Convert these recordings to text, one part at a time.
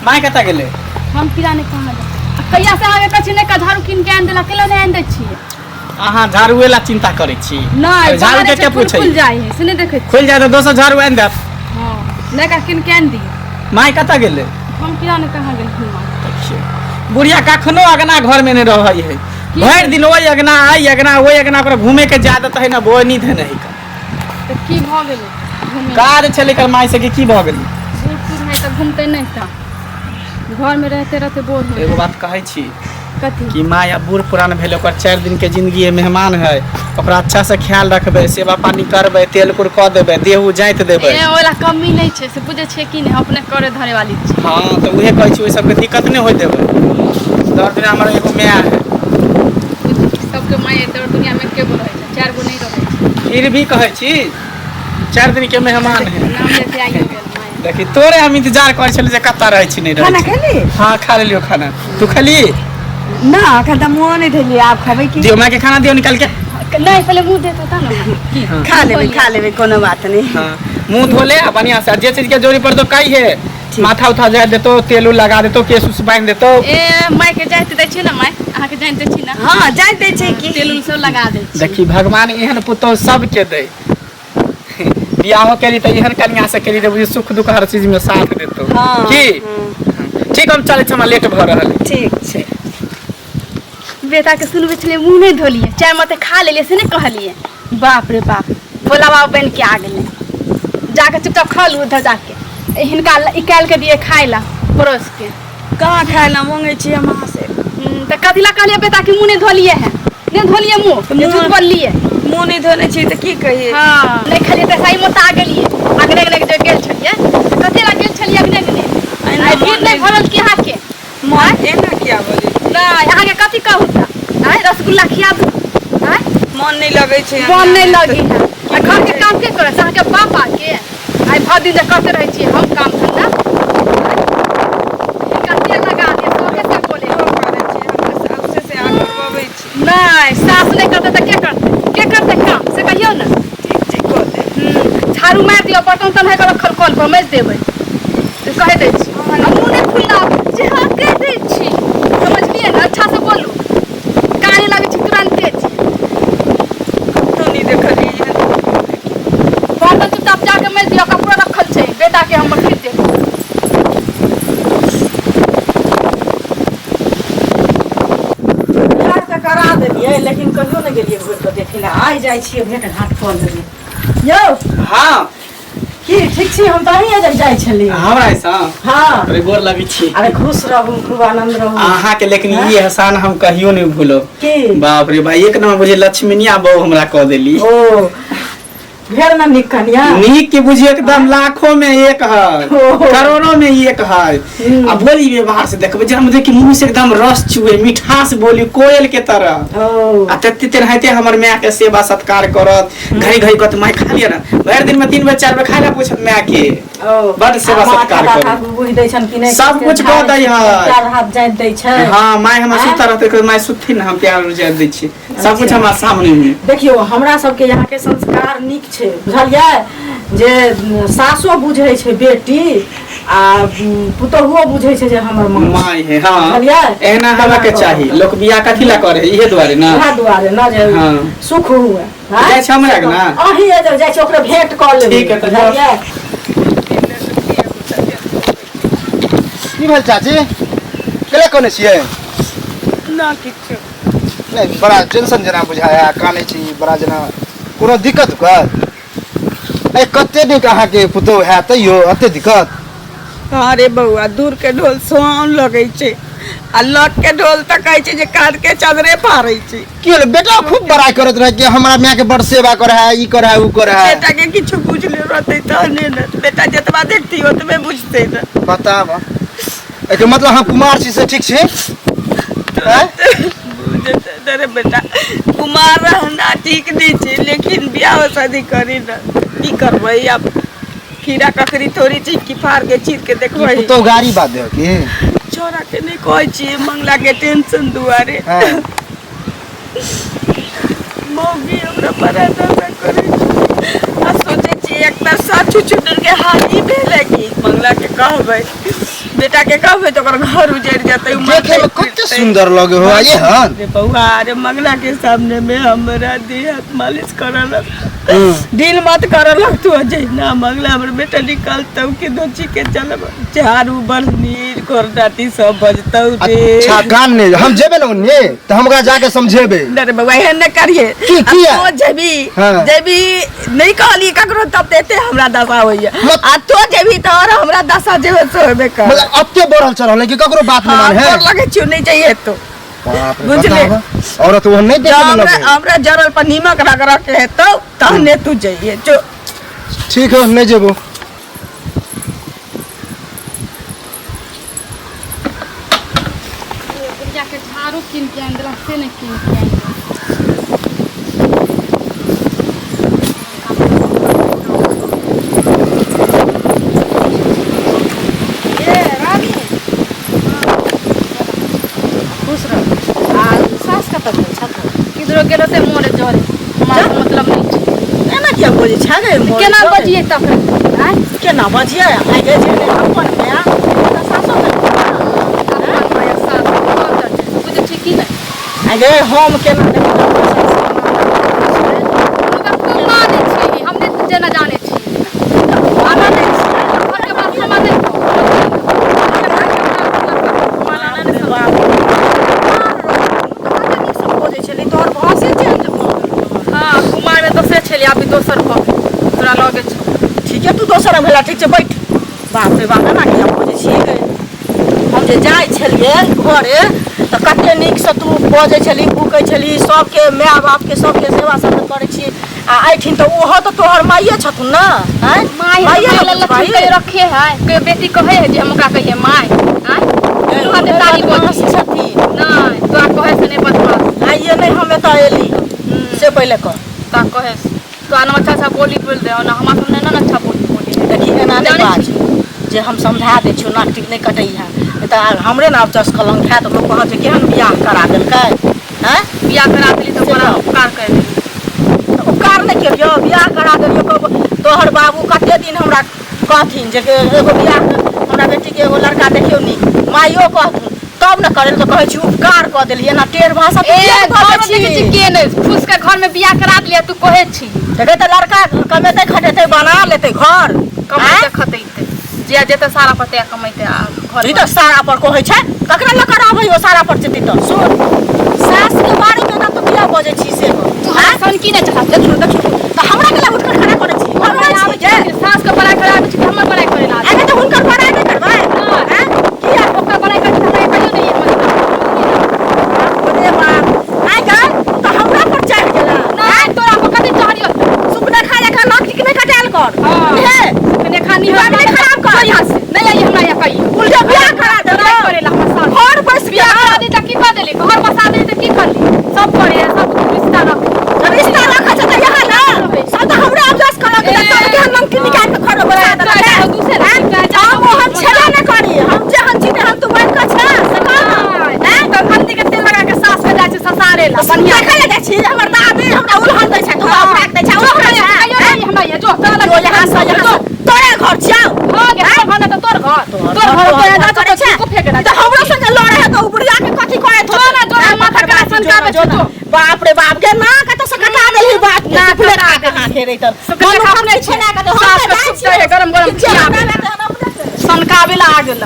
माय कतऽ गेलै? हम किरा नहि कहाँ जाए। आ कहिया से अहाँके कहै छी नहि का झाड़ू कीन के आनि देला, केला नहि आनि दै छियै? अहाँ झाड़ुए ला चिंता करै छी? नहि, झाड़ू बाहरे के से के खुल पूछै? खुल जाइ है से नहि देखै छी। खुलि जाय तऽ दोसर झाड़ू आनि देत। हँ, नहि का कीन के आनि दियौ। माय कतऽ गेलै? हम किरा नहि कहाँ गेलखिन माँ। देखियौ, बुढ़िया कखनो अगना घर में नहीं रहै है। भरि दिन ओहि अगना आई अगना ओहि अगना, ओकरा घूमे के आदत है ना, बोनी धने है। तऽ की भऽ गेलै घूमे? काज छलै एकर माय से कि की भऽ गेलै? बूढ़ सूढ़ है तऽ घूमतै नहि, तऽ घरमे रहते रहते बोर हो एगो बात कहै छी। कथी? कि माय अब बूढ़ पुरान भेल, ओकर 4 दिन के जिंदगी है, मेहमान है, ओकरा अच्छा से ख्याल रखबै, सेवा पानी करबै, तेल कुर कऽ देबै, देह जाइत देबै। ए, ओला कमी नहि छै से बुझै छियै कि नहि? अपने करे धरे वाली छी। हँ, तऽ उहे कहै छी, ओहि सबके दिक्कत नहि होय देबै। दर दिन हमर एगो माय है। सबके माय दर दुनियामे एके गो रहै छै, चारि गो नहि रहै छै। फिर भी कहै छी, 4 दिन के मेहमान है। नाम लेते आइयो गेल माय। देखी, तोरे हम इंतजार करै छलियै जे कतऽ रहै छी, नहि रहै खाना छी। खेली? हँ, खा लेलियो खाना। तू खेली? ना, एखन तऽ मुँह नहि धोलियै, आब खेबै की। दियौ, माय के खाना दियौ निकाल के। नहि, पहिले मुँह देतो तब ने की। खा लेबै, खा लेबै, कोनो बात नहि। हाँ, मुंह धो ले आ बढ़िया से, आ जे चीज के जरूरी पड़तो कही है। माथा उथा जाय देतो, तेल उल लगा देतो, केस उस बांध देतो। ए, माय के जाइत दै छियै ने? माय अहाँके जाइत दै छी ने? हँ, जाइत दै छै की। तेल उल सब लगा दै छी। देखी, भगवान एहन पुतोह सबके दे। बियाहो केली तऽ एहन कन्या से केली तऽ बुझी सुख दुख हर चीज में साथ देतो। हँ। की? हँ। ठीक, हम चलै छी, हमरा लेट भऽ रहल है। ठीक छै। बेटाके सुनबै छलियै, मुँह नहि धोलियै, चाय मते खा लेलियै से नहि कहलियै। बाप रे बाप, भोला बाबा बनि के आ गेलै। जाके चुपचाप खा लू उधर जाके। ए, हिनका निकालि के दियै खाय ला परोस के। कहाँ खाय लए मांगै छी हम अहाँ से? तऽ कथी ला कहलियै बेटा कि मुँह नहि धोलियै है, नहि धोलियै मुँह? तऽ जे झूठ बोललियै। मुँह नहि धोने छी तऽ की कहियै? हँ, नहि खेलियै तऽ सही मोटा गेलियै। अगने अगने जे गेल छलियै तऽ कथी ला गेल छलियै अगने अगने? एना आइ भीड़ मोन नहि नहि भरल की अहाँके? मन एना किया बजै छी? नहि, अहाँके कथी कहू तऽ? आँय, रसगुल्ला खियाबू? आँय? मन नहि लगै छै। मन नहि अंगनामे लगी तऽ है आ घरके काम के करत? अहाँके पापा के आइ भरि दिन जे करते रहै छियै हम काम धंधा। हिनका तेल लगा दिअ, शौखे से बोले। इहो करै छी, हम तऽ साउसे से आ करबबै छी। नहि, सास नहि करतै तऽ के करतै? के करतै काम से कहियौ ने। ठीक छै, कऽ देब। झाड़ू मारि दियौ, बर्तन उर्तन है रखल कल पर माजि देबै से कहि दै छी। आ मुँह नहि फुलाउ जे हँ कहि दै छी, समझलियै ने? अच्छा से बोलू, काने लगै छी तुरन्ते जी। कतौ नहि देखलियै एहन। बर्तन चुपचाप जाके माजि दियौ, कपड़ो रखल छै बेटाके हमर, खींच देबै। बियाह तऽ करा देलियै, लेकिन कहियो नहि गेलियै घुरि कऽ देखै लए। आइ जाइ छियै, भेंट घाट कऽ लेबै यौ। हाँ। की ठीक छी? हम तऽ अहीं एजक जाइ छली। हमरा ऐसा? हाँ। अरे, गोर लगै छी। अरे, खुश रहू, खूब आनंद रहू। अहाँके लेकिन ई एहसान हम कहियो नहीं भूलब। की? बाप रे भाई, एक नंबर बुझे लक्ष्मीनिया बहू हमरा कऽ देली। ओ भेल ना नीक कनिया? नीक के बुझिए एकदम लाखों में एक है, ओ। करोड़ों में एक है। आ बोली व्यवहार से देखबै जे हम देखी मुंह से एकदम रस चुए, मिठास बोली कोयल के तरह। ओ। आ तेते तेनाहिते हमर माय के सेवा सत्कार करत, घड़ी घड़ी कहत माय खा लिअ ना, भरि दिन में 3 बेर 4 बेर खाय ला पूछत माय के। ओ। बड सेवा आ माथा सत्कार ताथा करू। बुझि दै छनि कि नहि? सब कुछ कऽ दै है। प्यार हाथ जाइत दै छै? हाँ, माय हमर आँय? सुतल रहतै, कहत, माय सुतथिन, हम प्यार उर जाइत दै छियै सब कुछ हमरा सामने में। देखियौ, हमरा सबके यहाँके संस्कार नीक छै, बुझलियै? जे सासो बुझै छै बेटी आ पुतोहुओ बुझै छै जे हमर माँ माय है। हाँ। बुझलियै? एहना हेबा के चाही। लोक बियाह कथी ला करे है? इहे दुआरे ना। इएह दुआरे ना जे हाँ। सुख हुए। आँय? जाइ छै हमरा के ना? अहीं एजग जाइ छै, ओकरे भेंट कऽ लेबै। ठीक है, तऽ जाउ। बुझलियै? की भेल चाची, केला कोने छियै? ना किछु। नहि, बड़ा टेंशन जेना बुझाया, कानै छी बड़ा जेना, कोनो दिक्कत उक्कत? ए, कते नीक अहाँके पुतोहु है, तैयो एते दिक्कत? अरे बौआ, दूर के ढोल सोहावन लगै छै आ लग के ढोल तऽ कहै छै जे कान के चदरे फाड़ै छै। की होलै? बेटा खूब बड़ाई करैत रहे कि हमरा माय के बड़ सेवा करे है, ई करे है, ऊ करे है। बेटा के किछु बुझले रहतै तहने ने, बेटा जतबा देखती ओतबे बुझतै ने। बताब, एकर मतलब हम कुमार छी से ठीक छी? आँय? अरे बेटा, कुमार रहना ठीक नहीं छै, लेकिन बियाह शादी करी ने की करबै आब? खीरा ककड़ी थोड़ी छै कि फाड़ के चीर के की देखबै? पुतोहु गाड़ी बात दे की? छोरा के नहीं कहै छियै, मंगला के टेंशन दुआरे। मौगी हमरा बड़ा दशा करै छै आ सोचै छियै एक तऽ सासु छुटल के हाल ई भेलै कि मंगला के कहबै। बेटा के कहबै तऽ ओकर घर उजड़ि जेतै। देखे में कते सुंदर लगे हो ये हन। रे बउआ, अरे मंगला के सामने में हमरा देह हाथ मालिश करऽ लग, ढील मत करऽ लग तू। जहिना मंगला हमर बेटा निकलतौ कि दोची के चलब, झाड़ू बढ़नी खोरडाटी सब बजतौ रे। अच्छा कान ने हम जेबे न ओन्ने तऽ हम ओकरा जाके समझेबे। अरे बउआ, एहन नहि करिहे। की किया? आ तो जेबी हाँ। जेबी नहि कहलियै ककरो तब तऽ एते हमरा दशा होइया, आ तो जेबी तऽ और हमरा दशा जेबे से होबे कर। मतलब अते बढ़ल चढ़ल है कि ककरो बात नहीं हाँ, माने है। गोर लगै छियौ, नहि चाहिए तो। बाप रे, बुझले? बताबऽ। औरत ओहन नहीं देखे में हमरा लगे। हमरा जरल पर नीमक रगड़ के हेतौ तहने तू जइहे जो। ठीक है, नहीं जेबो। बुढ़िया के झाड़ू कीन के आनि देलक से नहि कीन के आनि देलक। ए रानी, खुश रह। आ सास कतऽ गेल छथुन? किधरो गेल होतै मोरे जरे, हमरा से मतलब नहि छै। एना किया बजै छै गे? मोरे केना जरे? बजियै तखन? आँय? केना बजियै? आइ गे जे नहि अपन माय तऽ सासो के अपन माया सास सब जरे छै, बुझै छी कि नहि? आइ गे हम केना देखबै अपन सास केना? हुनका तू मानै छी, हम नहि जेना जानै छी। मानै नहि छियै। घरके बात हमरा नहि कहू। बाप रे बाप। नीकसँ बजै छली, तोहर भाषे चेंज भऽ गेलौ। हँ, कुमारमे दोसरे छलियै, अभी दोसर भऽ गेल, तोरा लगे छौ। ठीके, तू दोसर भेला, ठीक छै, बैठ। बाप रे बाप, एना किया बजै छियै गे? हम जे जाइ छलियै घरे तऽ कते नीकसँ तू बजै छली, भूकै छली, सबके माय बापके सबके सेवा सब करै छी, आ एहिठिन तऽ ओहो तऽ तोहर माइए छथुन ने? आँय, माय माइए माय ने लए बुझबही? लक्ष्मी कहियो रखे है? कहियो बेटी कहै है जे हम ओकरा कहिए माय? आँय, ए, तू हाथे ताली बदमाश बजी छथिन। नहि, तोरा कहै से नहि बदमाश। आइए नहि हम एतऽ एली हँ से पहिले कह। तोरा कहै से तोरा ने अच्छा अच्छा बोली बोल दे ना, हमरा सामने ने अच्छा बोली बोली। देखी, एना नहि जानै बाज जे हम समझा दै छियौ, नाक टीक नहि कटै है, नहि तऽ हमरे ने आब चस कलंक हैत, लोक कहत जे केहन बियाह करा देलकै। आँय, बियाह करा देली तऽ से बड़ा कहू। उपकार कर देली। तऽ उपकार नहि केलियौ, बियाह करा देलियौ। तोहर बाबू कते दिन हमरा कहथिन जे एगो बियाह हमरा बेटीके एगो लड़का देखियौ नीक, माइयो कहथुन तब ने करै, तऽ कहै छी उपकार कऽ देलियै। एना टेढ़ भाषा तू ए किया घर बजै में देखै छी छी? के नहि फूस के घर में बियाह करा देलियै, तू कहै छी। देखै तऽ लड़का कमेतै खटेतै बना लेतै घर। कमेतै खटेतै जे जेतै सारा पते कमेतै आ घर ई तऽ सारा पर कहै छै, ककरा लऽ कऽ रहबै? ओ सारा पर जेतै तऽ सुन, सास के बारे में एना तू किया बजै छी से कह। तू हमरा सन की नहि चाहत? देखियौ देखियौ, तऽ हमरा के उठि कऽ खड़ा करै छी? हम नहि आबै छी गे। छी, सास के बड़ाइ करे आबै छी कि हमर बड़ाइ करे ला? आगे तऽ हुनकर बड़ाइ नहि करबै? नहि। आँय? किया? ओकर बड़ाइ करै छी तऽ हमरा कहियो नहि हमर बाप रे बाप, आइ गए तऽ हमरा पर चढ़ि गेला। नहि, तोरा पर कथी चढ़ियो? सुपने खा जखन नाक टीक नहि कटायल कर। हाँ। हे कने खानी दिमाग नहि खराब कर। जो यहाँ से, नहीं आई हमरा यहाँ कहियो। उल्टे बियाह करा बड़ाइ देलौ करे ला हमर सास। घर बैस बियाह बियाह करा दी तऽ की कर देली? घर बसा देली तऽ की करली? सब करे है, सब रिश्ता रख। रिश्ता रखै छै तऽ यहाँ ने सब तऽ हमरा अभ्यास करऽ के तब के नमकीन निकालि के घर बसा देलक। चाहे दूसरे चाहे हम ओहन छेबे नहि करी, हम जेहन छी तेहन, तू बनि कऽ छे से कह ने। हैं तऽ हल्दी के तेल लगा के सास के जाइ छै ससारे ला बढ़िया। देखै लए जाइ छी, हमर दादी हमरा उलहन दै छै, धुआ उठा के दै छै, उलहन दै छै। कहियो नहीं हमरा यहाँ जो तोरा जो यहाँ से यहाँ से तोरे घर छियौ। हो गेल, तोर घर नहि तऽ तोर घर, तोर घर तोरा जा करै छै। को फेंक तऽ हमरो संगे लड़े है तऽ उ बुढ़िया के कथी करैत जो ना, जो ना, माथा करा सनकाबै छै, जो। बाप रे बाप गे, ना कतऽ से कटा देलही बाप के। नाक सुपने कटा खा के हाथ हेरै तऽ सुपने मनु खा हम अपने नहि छेना के हम सास तऽ के जाइ सुपते है, छियै। गरम गरम जे खियाबै। हमरा तेहन अपने से। सनकाबै ला आ गेल,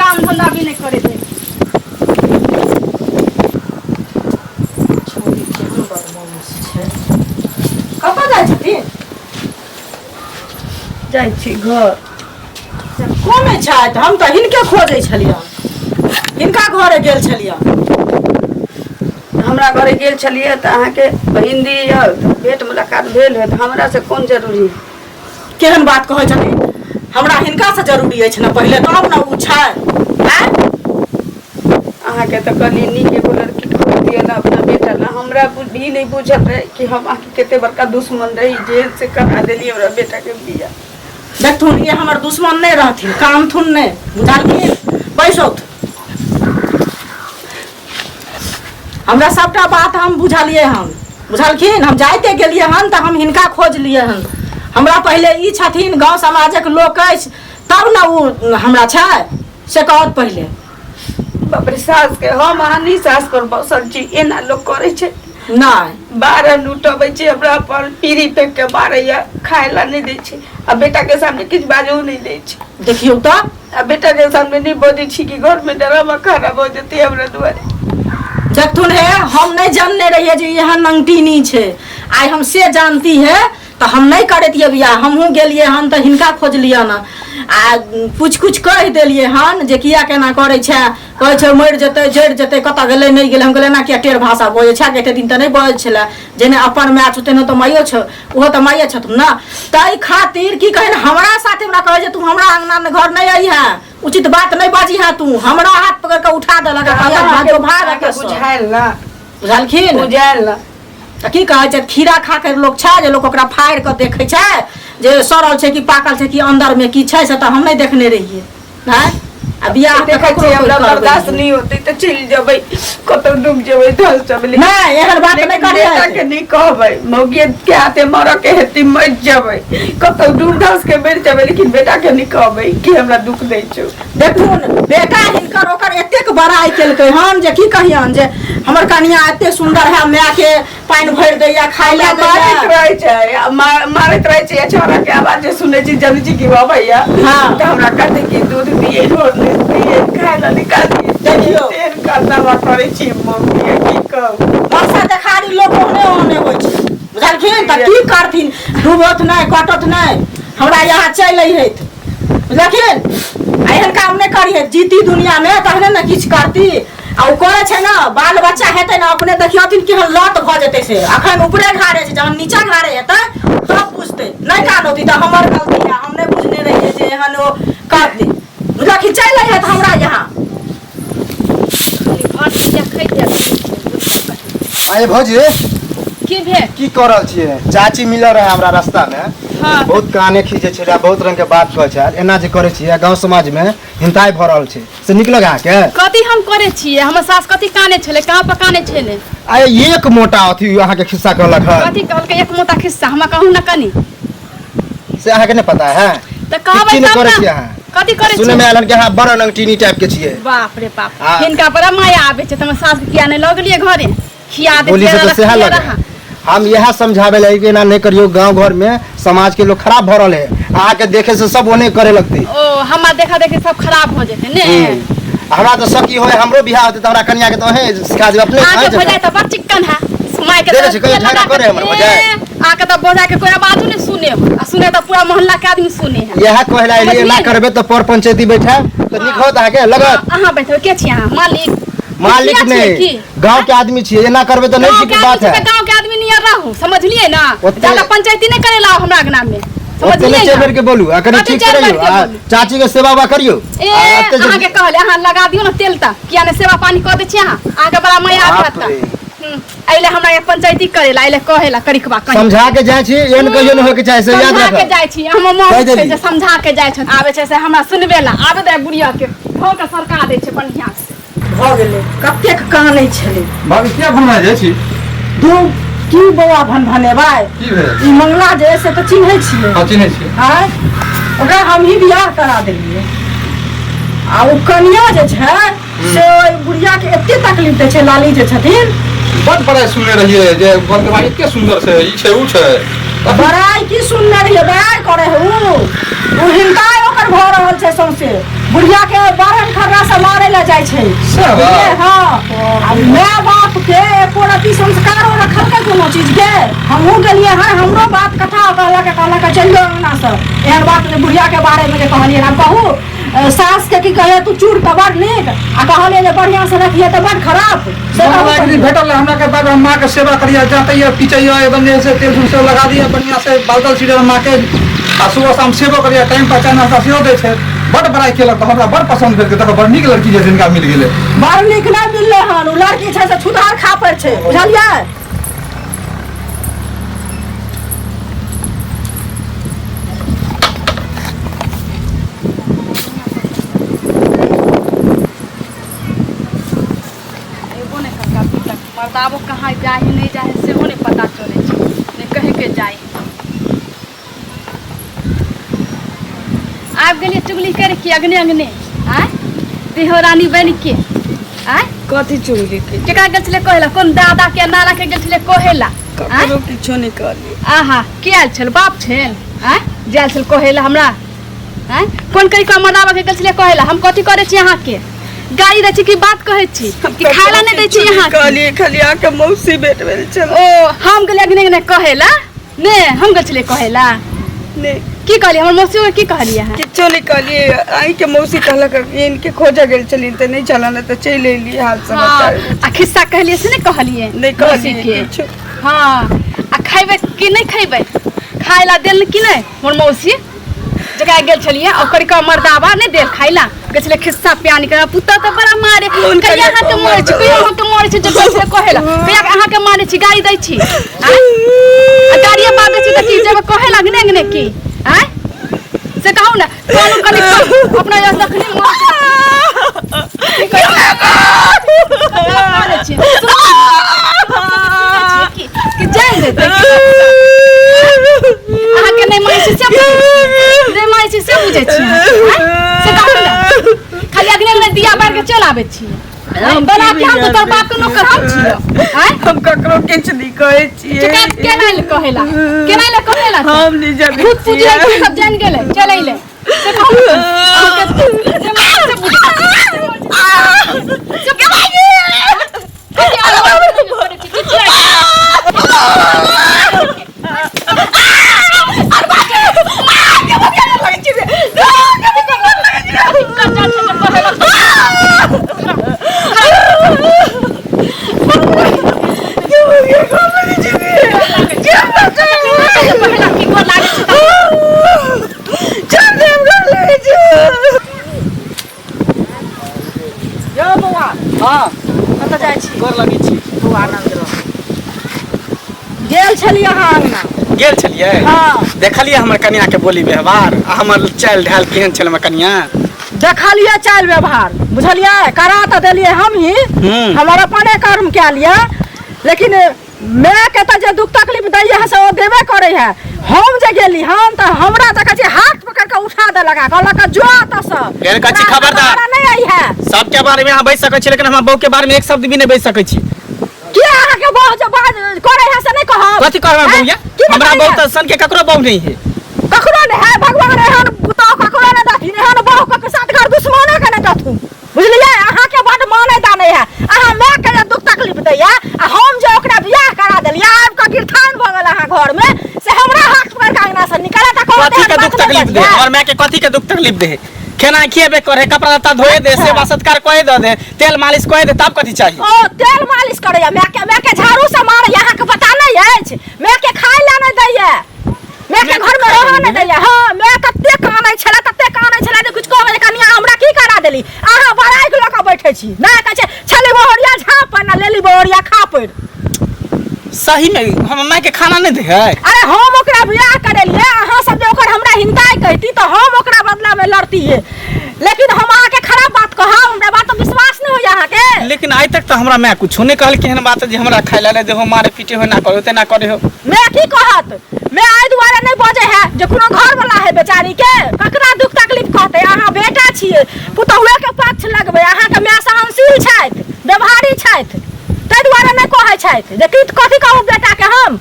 काम धंधा भी नहि करे दे। छोरी केहन बदमाश छै। कतऽ जाइ छथिन? जाइ छी घर। कोने छथि? हम तऽ हिनके खोजै छलियै, हिनका घरे गेल छलियै। हमरा घरे गेल छलियै तऽ अहाँके बहिन दी यऽ तऽ भेंट मुलाकात भेल होत, हमरा से कोन जरूरी? केहन बात कहै छथिन? हमरा हिनकासँ जरूरी अछि ने पहिले, तब ने ओ छै। आँय? अहाँके तऽ कहली नीक एगो लड़की खोज दिअ ने अपना बेटा ला। हमरा ई नहि बुझल रहे कि हम अहाँके कते बड़का दुश्मन रही जे से करा देलियै हमरा बेटा के बियाह। देखथुन, ई हमर दुश्मन नहि रहथिन, कानथुन नहि, बुझलखिन? बैसौथ। हमरा सबटा बात हम बुझलियै हन, बुझलखिन? हम जाइते गेलियै हन तऽ हम हिनका खोजलियै हन। हमरा पहिले ई छथिन, गाँव समाजक लोक अछि तब ने ओ हमरा छै से कहत पहिले। बाप रे, सास के हम अहाँ नहीं सास पर बसल छी, एना लोग करै छै? नहि। बारह लुटबै छै हमरा पर, पीढ़ी फेंक के मारैया, खाय ला नहीं दै छै, आ बेटा के सामने किछु बाजो नहीं दै छै। देखियौ तऽ। आ बेटा के सामने नहीं बजै छी कि घर में ड्रामा खराब हो जेतै हमरा दुआरे। देखथुन हे, हम नहीं जानने रहिए जे एहन नंगटीनी छै, आइ हम से जानती है तऽ हम नहीं करैतियै बियाह। हमहूँ गेलियै हन तऽ हिनका खोजलियन आ कुछ कुछ कहि देलियै हन जे किया केना करै छै, कहै छै मरि जेतै जरि जेतै, कतऽ गेलै नहि गेलै। हम कहलियै एना किया टेढ़ भाषा बजै छै, एते दिन तऽ नहि बजै छलै, जेने अपन माय छौ तेना तऽ माइयो छौ, ओहो तऽ माइये छथुन ने। ताहि खातिर की कहै हमरा साथे हमरा कहै जे तू हमरा अङ्गनामे घर नहि अइहे, उचित बात नहि बजिहे तू, हमरा हाथ पकड़ि कऽ उठा देलक आ कहलक भागो भाग एतऽसँ। बुझायल ना? बुझलखिन? बुझायल ना। तऽ की कहै छै, खीरा खा के लोक छै जे लोक ओकरा फाड़ि कऽ देखै छै जे सड़ल छै कि पाकल छै कि अन्दरमे की छै, से तऽ हम नहि देखने रहियै। आँय, आ बियाह तऽ देखै ककरो छियै हमरा कोइ करबै बर्दाश्त नहि। नहीं होतै तऽ चलि जेबै, कतौ डूब जेबै, धस जेबै, लेकिन नहि, एहन बात नहि लेकिन करियै। बेटा के नहीं कहबै, मौगिए के हाथे मरऽ के हेतै मरि जेबै, कतौ डूब धस के मरि जेबै, लेकिन बेटा के नहीं कहबै कि हमरा दुख दै छौ। देखथुन बेटा हिनकर ओकर एतेक बड़ाइ केलकै हन जे की कहियन जे हमर कनिया एते सुन्दर है, माय के पानि भरि दैया, खाय लए हमरा मारैत दैया। रहै छै, आ मारैत रहै छै, छौड़ा के आवाज जे सुनै छी जनै छी कि अबैया। हाँ। तऽ हमरा कहतै कि दूध दिए, रोड दिए, खाय लए निकाल दिए। देखियौ। तेहन करनामा करै छी मम्मी, की कहू। वर्षा देखारी लोक ओहने ओहने होइ छै, बुझलखिन? तऽ की करथिन, डूबत नहि कटत नहि, हमरा यहाँ चलि अइहथि, बुझलखिन? आ एहन काम नहि करिहे, जीती दुनियामे तहने ने किछु करती। आ ओ करै छै ने, बाल बच्चा हेतै ने अपने देखियथिन केहन लत भऽ जेतै। से अखन ऊपरे घारे छै, जहन नीचा घारे हेतै तब बुझतै। नहि कानौती तऽ हमर गलती है, हम नहि बुझने रहियै जे एहन ओ करतै, बुझलखिन? चलि अइहथि हमरा यहाँ। खाली भर दिन देखैत छै। आये भौजी। की भेल? की कऽ रहल छियै? चाची मिलल रहे हमरा रास्ता में। हाँ। बहुत काने खींचे छलै, बहुत रंग के बात कहै छै। एना जे करै छियै, गाँव समाज में हिंताइ भऽ रहल छै, से नीक लगे अहाँके? कथी हम करै छियै? हमर सास कथी काने छलै? कहाँ पर काने छलै? आये एक मोटा अथी अहाँके खिस्सा कहलक हन। कथी कहलकै एक मोटा खिस्सा? हमरा कहू ने कनी। से अहाँके नहि पता है? तऽ कहबै की नहि तब करै ने। छियै अहाँ? कथी करै सुनै में छियै? आयल हन कि अहाँ बड़ नंगटीनी टाइप के छियै। बाप रे बाप, आ- हिनका बड़ा माया आबै छै, तऽ हमर सास के किया नहि लऽ गेलियै घरे? खिया बोली से देतियै, तऽ सएह रखतियै लगे। रहा। हम इएह समझाबै लए कि एना नहि करियौ, गाँव घर में समाज के लोग खराब भऽ रहल है, अहाँके देखे से सब ओने करे लगतै। ओ हमरा देखा देखी सब खराब हो जेतै ने? हमरा तऽ शक ई होय, हमरो बियाह होतै तऽ हमरा कनिया के तऽ अहें सिखा देब अपने। अहाँके अहें भौजाइ तऽ बड़ चिक्कन है, माय के देखै तऽ छी, कहियो तेल झगड़ा लगा करे हमर भौजाइ? ए, अहाँके तऽ भौजाइ के कोई आवाजो नहि सुने हो, आ सुने तऽ पूरा मोहल्ला के आदमी सुने है। इएह कहै लए एलियै, एना समझलियै? करबै तऽ पर पंचायती बैठायब तऽ नीक होत अहाँके लगत? अहाँ बैठबै के छी? अहाँ मालिक? मालिक मुखिया छियै नहि की? गांव के आदमी छियै, एना करबै तऽ नहि गाँव ठीक के बात आदमी है। छी तऽ गाँव के आदमी नियर रहू, समझलियै ना? ज्यादा पंचायती नहि करे ला हमरा अंगना में, ओते समझलियै नहि ना? चढ़ के बोलू, आ कनि कथी ठीक चारि करियौ बेर के आ बोलू? चाची के सेवा उवा करियौ। ए, आ एते जे- अहाँके कहले अहाँ लगा दियौ ने तेल तऽ किया नहि सेवा पानी कऽ दै छी अहाँ? अहाँके बड़ा माया आबि बाप जायत। रे। एहिले हमरा यहाँ पंचायती करेला एहिले कहेला करिकबा कहीं। समझा के जाइ छी, एहन कहियो नहि होय के चाही, से याद समझा के राखब। जाइ छी, हमर माँ कहि छै देली। जे समझा के जाइ छै, आबै छै से हमरा सुनबे ला आबै दे, बुढ़िया के धो के सरका दै छै बढ़िया से। भऽ गेलै, कतेक कानै छलै। भाभी, किया भनभना जाइ छी? दू की बौआ भनभनेबै? की भेल? ई मंगला जे से तऽ चिन्है छियै? हँ, चिन्है छियै। आँय, ओकरा हमही बियाह करा देलियै आ ओ कनिया जे छै से ओहि बुढ़िया के एते तकलीफ दै छै, लाली जे छथिन। बड बड़ाइ सुनने रहियै जे बड़ भाई एते सुन्दर छै, ई छै, ऊ छै। बड़ाइ की सुनने रहियै? बड़ाइ करे है ऊ हिनका ओकर भऽ रहल छै सौंसे बुढ़िया के बारन खर्रा से मारे लए जाइ छै। सएह बात? बुझलियै? हँ, आ माय बाप के एको रति संस्कारो रखलकै कोनो चीज के? हमहूँ गेलियै हँ, हमरो बात कथा कहलक, कहलक चलि जाउ अंगना से, एहन बात नहि बुढ़िया के बारे में जे कहलियै। हम कहू सास के की कहे तू चूड़ तऽ बड़ नीक आ कहलियै जे बढ़िआँ से रखिए तऽ बड़ खराब से कहू। हमरा एक दिन पहिले। भेटल हमरा के बाद हम माँ के सेवा करिया, जातैया पिचैया, एकदम जे है से तेल सब लगा दिया बढ़िया से, बाल ताल छिड़ल माँ के, आ सुबह शाम सेवो करिया, टाइम पर चाय नाश्ता सेहो दै छै। बड बड़ाई केलक तऽ हमरा बड़ पसंद भेल, देखो बड़ नीक लड़की जे जिनका मिल गेलै। बड़ नीक नहि मिललै हन, ओ लड़की छै से छुतहर खापर छै, बुझलियै? एगो नहि करता अभी तक मर्दाबो कहाँ जाइ है नहि जाइ है सेहो नहि पता चलै छै, नहि कहे के जाइ है। आबि गेलियै चुगली करि के अगने अगने आँय देहो रानी बनि के आँय कथी चुगली के केकरा गेल छलै कहै ला कोन दादा के नाना के गेल छलै कहै ला आँय ककरो किछो नहि कहलियै आहा के आयल छल बाप छल आँय जे आयल छल कहै ला हमरा आँय कोन करि कऽ मनाबऽ के गेल छलै कहै ला हम कथी करै छी अहाँके गाली दै छी कि बात कहै छी कि खाय ला नहि दै छी अहाँके कहलियै खाली अहाँके मौसी भेट भेल छल ओ हम गेलियै अगने अगने कहै ला ने हम गेल छलियै कहै ला नहि की कहलियै हमर मौसी के की कहलियै अहाँ किछो नहि कहलियै अहीँके मौसी कहलक कि इनके खोजऽ गेल छलियै तऽ नहि छलनि तऽ चलि एलियै हाल समाचार हँ, आ खिस्सा कहलियै से नहि कहलियै नहि कहलियै मौसी के। किछो हँ आ खैबै कि नहि खैबै खाय ला देल कि नहि हमर मौसी जकरा गेल छलियै ओकर के मर्दाबा नहि देल खाय ला गेल छलियै खिस्सा प्यानी कर पुतह तऽ बड़ा मारे कोन कहिया कहिया अहाँके मारै छी कहिया अहाँके मारै छी जे गेल छलियै कहै ला कहिया अहाँके मारै छी गाली दै छी आँय? आ गाड़िए बाजै छी तऽ की जेबै कहै ला अङ्गने अङ्गने की आँय से कहू ने कहू कनि कहू, अपना यहाँ जखनी मन की कहै मारै छी की कि जान देतै अहाँके नहि मानै छी से बुझै छी। नहि मानै छी से बुझै छी अहाँ, आँय? से कहू ने खाली अगने अगने दिया बार के चल आबै छी बना के हम तो तोर बाप के नौकर हम छियो आँय हम ककरो किछु नहि कहै छियै केना केना ले कहेला केना ले कहेला हम नहि जनै खुद पूछ छियै रहे सब जान गेलै चल अइले से कहू ने, अहाँके जे मानै से बुझै छी। से कथी आरो करै छी, किछु नहि। पहिला की गोर लागै छै यौ बौआ हँ कतऽ जाइ छी गोर लगै छी खूब आनन्द रहू गेल छलियै अहाँ अङ्गना गेल छलियै हँ देखलियै हमर कनिया के बोली व्यवहार आ हमर चालि ढाल केहन छल हमर कनिया देखलियै चालि व्यवहार बुझलियै करा तऽ देलियै हमही हम्म। हमर अपने कर्म कए लिअ लेकिन माय के तऽ जे दुख तकलीफ दैया से ओ देबे करै है हम जे गेली हम तऽ हमरा तऽ कहै छै हाथ पकड़ के उठा देलक आ कहलक जो एतऽ से फेर कहै छी, खबरदार। हमरा नहि आई है सबके बारे में अहाँ बाजि सकै छी लेकिन हमर बहू के बारे में एक शब्द भी नहि बाजि सकै छी के अहाँके बहू जे बाज करै है से नहि कहब कथी कहब हैं? बहूया की हमरा बताइए? बहू तऽ सन के ककरो बहू नहीं है ककरो नहि है भगवान एहन पुतोह ककरो नहि देथिन एहन बहू के साथ घर दुश्मनो के नहि देथुन बुझलियै अहाँके बड्ड मानै दानै है अहाँ माय के जे दुख तकलीफ दैया आ हम जे ओकरा बियाह करा देलियै आबि कऽ गिरथान भऽ गेल अहाँ घरमे से हमरा हाथ पकड़ कऽ अंगना से निकालत आ कहत कथी एहन के दुख बात नहि तकलीफ दे बजियै। हमर माय के कथी के दुख तकलीफ दे खेना खिएबे करे कपड़ा लत्ता धोए दे अच्छा। सेवा सत्कार कए दे दे तेल मालिश कए दे तब कथी चाहिए ओ तेल मालिश करैया माय के माय के झाड़ू से मारैया अहाँके पता नहि अछि माय के खाय लए नहि दैया माय के घर में रहऽ नहि दैया हँ माय तते कानै छलै तते कानै छलै जे किछु कहबै जे कनिया हमरा की करा देली अहाँ बड़ाइक लऽ कऽ बैठै छी नहि कहै छै छलै बहोरिया झाँप पर ना लेली बहोरिया खा पड़ि सही में हमर माय के खाना नहीं दे है अरे हम ओकरा बियाह करेलियै अहाँ सब जे ओकर हमरा हिनकाइ कहती तऽ हम ओकरा बदला में लड़तियै लेकिन हम अहाँके खराब बात कहब हमरा बात पर विश्वास नहि होइए अहाँके लेकिन आइ तक तो हमरा माय कुछो नहीं कहल एहन बात जे हमरा खाय ला नहीं देहो मारे पीटे हो ना करो तेना करे हो मैं की कहत मैं एहि दुआरे नहि बजै है जे कोनो घर वाला है बेचारी के ककरा दुख तकलीफ कहतै अहाँ बेटा छियै पुतहुए के पक्ष लगबै अहाँके माय सहनशील छथि व्यवहारी छथि ताहि दुआरे नहि कहै छथि जे की कथी कहू बेटा के हम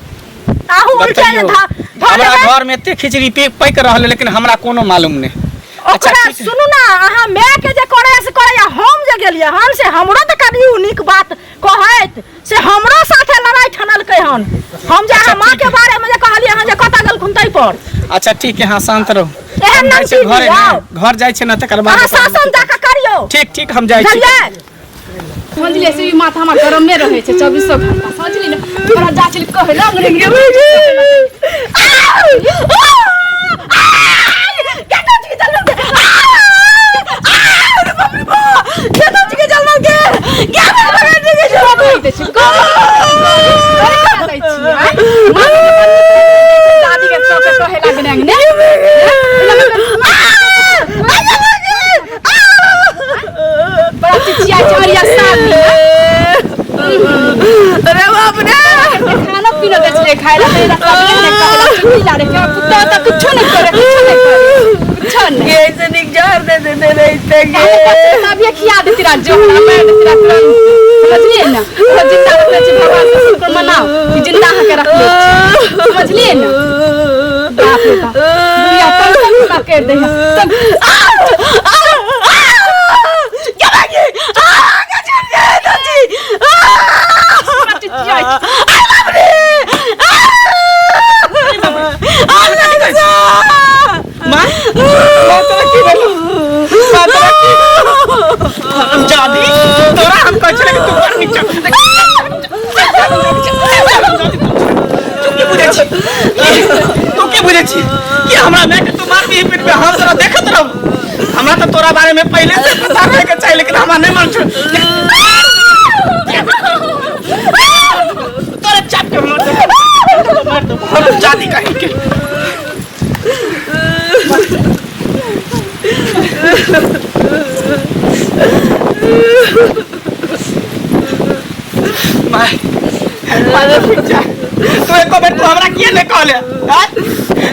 अहूँ उल्टे बतैयौ, धऽ धऽ हमरा देबै। घर में एते खिचड़ी पकि रहल है लेकिन हमरा कोनो मालूम नहीं अच्छा ओकरा ठीक है। सुनू ना अहाँ माय के जे करे से करे हम जे गेलियै हन से हमरो तऽ कनि नीक बात कहैत से हमरो साथे लड़ाई ठनलकै हन हम जे अहाँ माँ के बारे में जे कहलियै हन जे कतऽ गेलखुन ताहि पर अच्छा ठीक है हाँ शांत रहू एहन हम जाइ छियै नमकीन घरे दियौ। ने, घर जाइ छियै ने तकर बाद अहाँ ओकरा- शासन जाकऽ करियौ ठीक ठीक हम जाइ छी बुझलियै समझलियै से ई माथा हमर गरमे रहै छै चौबीसो घंटा समझली ने ओकरा जा चलि कहै ला अंगने दादी के सबके कहे ला अंगने अंगने बड़ा चिचिया चमरिया सामी अरे बाप रे खाना पीना दै छलै खाय ला तेरा सब ने कहला चुगली ला रे के पुत्ता त कुछो नहीं करे कुछो नहीं करे कुछो नहीं ये नीक जहर दे देने रहिते गे। अभी खिया देती रात जो हमरा मार देती रात तुरंत, समझलिए ना? ओ जिंदा रखने छी भगवान के शुक्र मनाओ कि जिंदा अहाँ के रखले छी, समझलिए ना? बाप रे बाप, दुनिया तंग तंग हमरा कर दे है तंग। चिचियाइ छै। माँ, माँ तोरा की भेलौ? माँ तोरा की हम जादी तोरा हम कहै छलै कि तू बड़ नीक छौ। तू की बुझै छी? तू की बुझै छी कि हमरा माय के तू मारबी पीट पे हम तोरा देखत रहब? हमरा तऽ तोरा बारे में पहले से पता रहे के चाही, लेकिन हमरा नहीं मन छौ। तोरे चाप के मार दे, मार दे हम जादी कहीं के। माय, माय फुट जा। तू एको बेर तू हमरा किए नहीं कहले? आँय?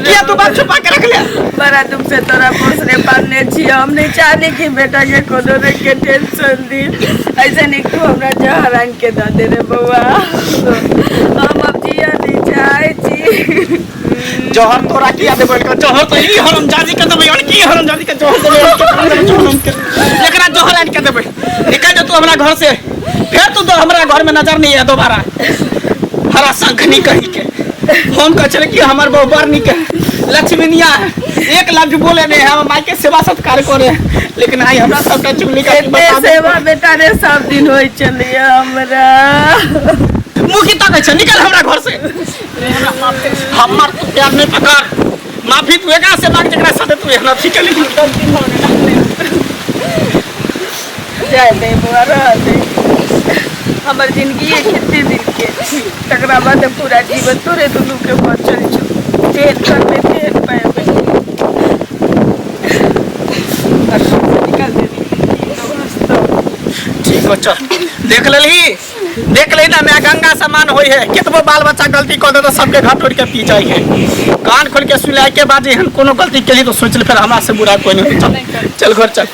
किया तू बात छुपा के रख ले? बड़ा दुख से तोरा पोसने पालने छी, हम नहीं चाहने कि बेटा के कोनो रंग के टेंशन दी। ऐसे नहीं तू हमरा जहर आनि के दऽ दे रे बौआ, हम अब जिया नहीं चाहे छी। जहर तोरा किया देबै? जहर तो ई हरामजादी के देबै। और की हरामजादी के जहर देबै? एकरा जहर आनि के देबै। निकल जा तू हमरा घर से, फिर तू तो हमरा घर में नजर नहीं है दोबारा। हरा शंखनी कही के हम कहै छलै कि हमर बहु बड़ नीक है, लक्ष्मीनिया है, एक लफ्ज बोले नहीं है, हम माय के सेवा सत्कार करे, लेकिन आई हमरा सबटा चुगली का एते सेवा बेटा रे सब दिन होइ छलैया हमरा। मुँह की ताकै छै? निकल हमरा घर से। हमर तू प्यार नहीं पकड़, माफी तू एकरा से मांग जकरा साथे तू एहना ठीक केली। जाय दे बौआ, रह दे। हमर जिंदगी कते दिन के, तकरा बाद पूरा जीवन तोरे दुनू के बचल छौ। जेहन करबे तेहन पाएबे। निकल दे। ठीक हो, चल। देख लेलही, देख लेही ना, मैं गंगा समान होई है। केतबो बाल बच्चा गलती कर दे तो सबके घर तोड़ के पी जाई है। कान खोल के सुनाए के बाद एहन कोनो गलती केली तो सोच ले फिर हमरा से बुरा कोई नहीं। चल चल घर चल।